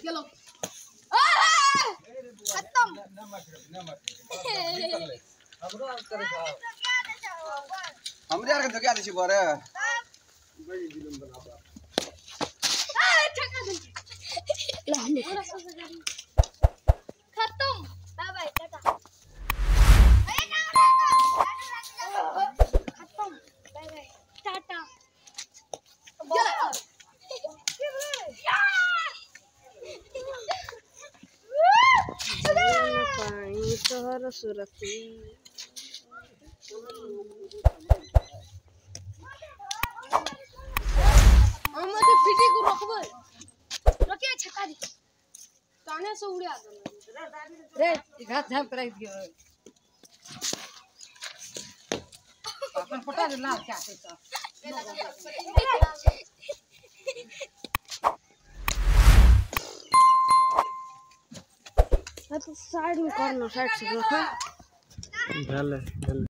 चलो खत्म। हमरे आर के धोखा दै छी बरे खत्म। Bye bye tata. खत्म बाय बाय टाटा। तोहर सुरती हम तो फिटी को रखबे रखिए छक्का दी ताने से उड़े आ रे घास झाम कर दियो अपन पटा दे लाल क्या से तो साइड में करना साइड से रखो। भले भले।